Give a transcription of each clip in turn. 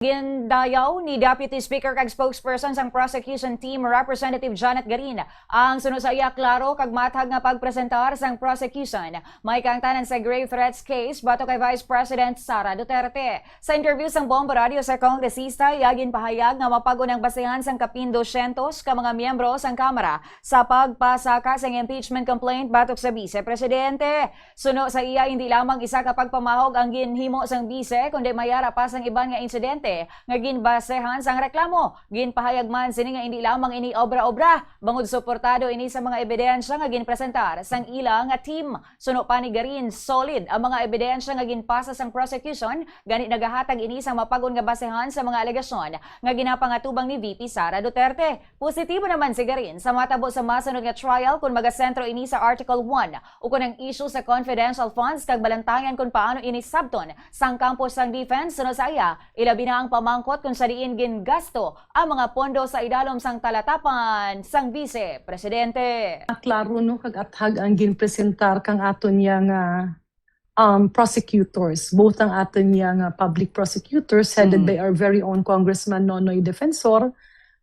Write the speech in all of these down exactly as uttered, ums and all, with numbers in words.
Gindayaw ni Deputy Speaker kag spokesperson sang prosecution team, Representative Janet Garin, ang suno sa iya klaro kag maathag nga pagpresentar sang prosecution. May kaangtanan sa grave threats case batok kay Vice President Sara Duterte. Sa interview sang Bombo Radio sa kongresista, iya ginpahayag nga mapag-on ang basihan sang kapin dosyentos ka mga miyembro sang Kamara sa pagpasaka sang impeachment complaint batok sa Bise Presidente. Suno sa iya, hindi lamang isa ka pagpamahog ang ginhimo sang bise, kundi may ara pa sang iban nga insidente nga ginbasehan sang reklamo. Ginpahayag man sini nga hindi lamang ini obra-obra, bangod suportado ini sa mga ebidensya nga ginpresentar sang ila nga team. Suno pa ni Garin, solid ang mga ebidensya nga ginpasa sang prosecution, gani nagahatag ini sang mapag-on nga basehan sa mga alegasyon nga ginapangatubang ni V P Sara Duterte. Positibo naman si Garin sa matabo sa masunod nga trial kon magasentro ini sa Article one ukon ang issue sa confidential funds kag balantayan kon paano ini sabton sang kampo sang defense. Suno sa iya, ilabi na ang pamangkot kon sa diin gingasto ang mga pondo sa idalom sang talatapan sang Vice Presidente. Klaro, no, kag athag ang ginpresentar kang aton niya nga um, prosecutors, both ang aton niya nga public prosecutors headed Mm. by our very own Congressman Nonoy Defensor,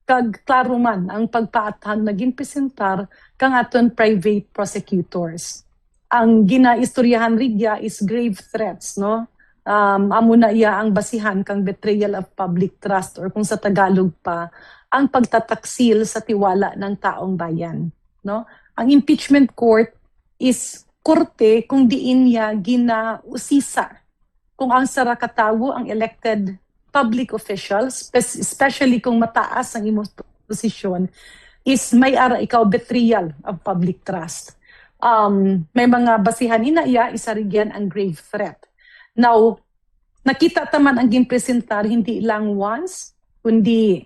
kag klaro man ang pagpaathag na ginpresentar kang aton private prosecutors. Ang ginaistoryahan rigya is grave threats, no? Um, amo na iya ang basihan kang betrayal of public trust, or kung sa Tagalog pa, ang pagtataksil sa tiwala ng taong bayan, no? Ang impeachment court is korte kung diin niya ginausisa kung ang sara ka tawo, ang elected public officials, spe-, especially kung mataas ang imong posisyon, is may ara ikaw betrayal of public trust. Um, may mga basihan ina iya, isa rigyan ang grave threat. Now, nakita ta man ang ginpresentar hindi lang once, kundi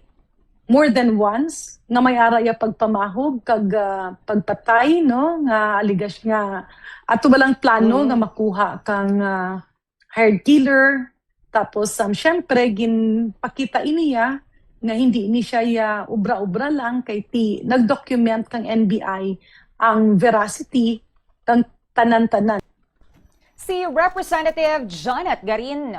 more than once, nga may ara iya pagpamahog kag ah, pagpatay, no, nga aligas nga ato ba lang plano Mm. nga makuha kang ah, hired killer. Tapos um, syempre ginpakita iniya nga hindi ni siya ya ubra-ubra lang kay ti nag-document kang N B I ang veracity kang tanan-tanan. Si Representative Janet Garin.